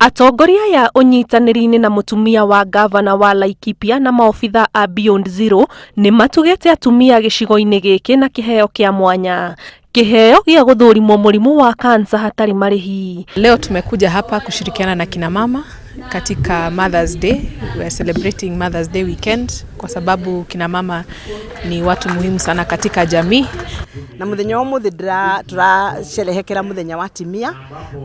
Atongoria aya ũnyitanĩri-inĩ na mũtumia wa ngavana wa Laikipia na maobitha a Beyond Zero nĩ matugĩte atumia gĩcigo-inĩ gĩkĩ na kĩheo kĩa mwanya, kĩheo gĩa gũthũrimwo mũrimũ wa kansa hatarĩ marĩhi. Leo tumekuja hapa kushirikiana na kina mama katika Mother's Day. We are celebrating Mother's Day weekend kwa sababu kina mama ni watu muhimu sana katika jamii. Na muthenya wa umuthi turacerehekera muthenya wa atimia,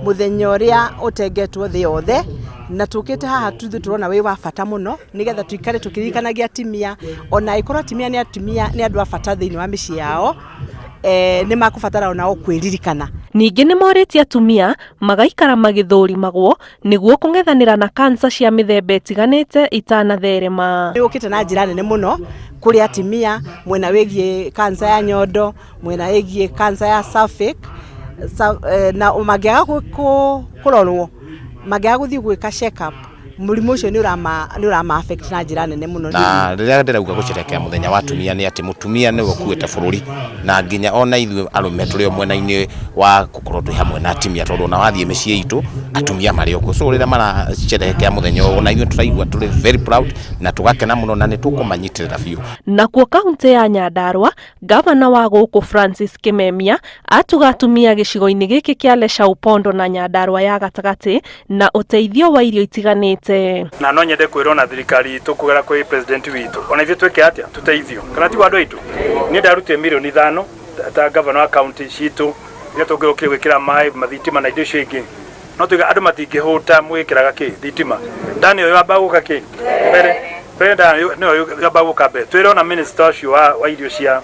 muthenya uria utengetwo thi yothe, na tukite haha tuthu turona wi wa bata muno nigetha tuikare tukiririkanagia atimia, ona ikorwo atimia ni atimia ni andu a bata thiini wa miciĩ yao, nĩ makũbatara onao kwĩririkana. Ningĩ nĩ morĩtie atumia magaikara magĩthũrimagwo nĩguo kũng'ethanĩra na kansa cia mĩthemba ĩtiganĩte itanatherema. Nĩ ũkĩte na njĩra nene mũno kũrĩ atimia mwena wĩgiĩ kansa ya nyondo, mwena wĩgiĩ kansa ya cervix, na mangĩaga kũrorwo, mangĩaga gũthiĩ gwĩka check up, mũrimũ ũcio nĩ ũrama affect na njĩra nene mũno. Na rĩrĩa ndĩrauga gũcerekea mũthenya wa atumia nĩ atĩ mũtumia nĩwe ũkuĩte bũrũri, na nginya ona ithuĩ arũme tũrĩ o mwena-inĩ wa gũkorwo twĩ hamwe na atumia, tondũ ona wathiĩ mĩciĩ itũ atumia marĩ o kuo. So rĩrĩa maracerehekea mũthenya ũyũ, ona ithuĩ tũraigua tũrĩ very proud na tũgakena mũno na nĩ tũkũmanyitĩrĩra biũ. Nakuo kaunti ya Nyandarua, ngavana wa gũkũ Francis Kimemia atuga atumia gĩcigo-inĩ gĩkĩ kĩa Leshaupondo na Nyandarua ya gatagatĩ na ũteithio wa irio itiganĩte. Na no nyende kwĩrwo na thirikari itũ kũgera kwĩ president witũ, ona ithuĩ twĩke atĩa tũteithio, kana tiguo andũ aitũ? Niĩ ndarutire 5 mirioni ta governor wa county citũ iria tũngĩrũkire gwĩkĩra maĩ, mathitima na indo icio ingĩ. No tuge andũ matingĩhũta mwĩkĩraga kĩ thitima ndani ĩyo yambaga gũka kĩ mbere mbere, ndani nĩyo yambaga gũka mbere. Twĩre ona minister ũcio wa irio cia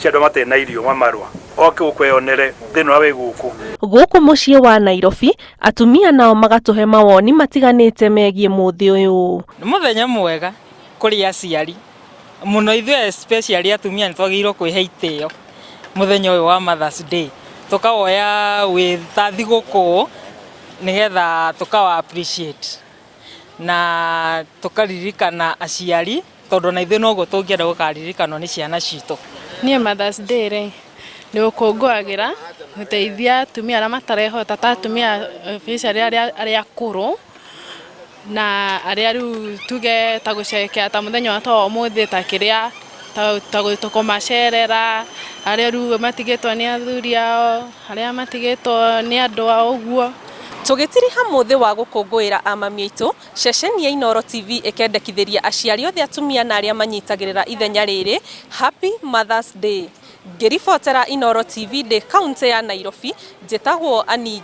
andũ matarĩ na irio wa marũa oke gũkũ eyonere thĩna ũrĩa wĩ gũkũ. Gũkũ mũciĩ wa Nairobi, atumia nao magatũhe mawoni matiganĩte megiĩ mũthĩ ũyũ. Nĩ mũthenya mwega kũrĩ aciari mũno. Ithuĩ especially atumia nĩ twagĩrĩirwo kwĩhe itĩo mũthenya ũyũ wa Mother's Day, tũkawoya wĩ ta thigũkũ nĩgetha tũkawa appreciate na tũkaririkana aciari, tondũ na ithuĩ noguo tũngĩenda gũkaririkanwo nĩ ciana citũ. Niĩ Mother's Day rĩ, nĩ ũkũngũagĩra gũteithia atumia arĩa matarehota, ta atumia especially arĩa akũrũ na arĩa rĩu tuge ta gũcerekea ta mũthenya wa ta ũmũthĩ, ta kĩrĩa ta kũmacerera arĩa rĩu matigĩtwo nĩ athuri ao, arĩa matigĩtwo nĩ andũ ao ũguo. Tũgĩtiriha mũthĩ wa gũkũngũĩra amami aitũ, ceceni ya Inooro TV ĩkendekithĩria aciari othe atumia na arĩa manyitagĩrĩra ithenya rĩrĩ Happy Mother's Day. Ngĩribotera Inooro TV ndĩ kaunti ya Nairobi, njĩtagwo Ani.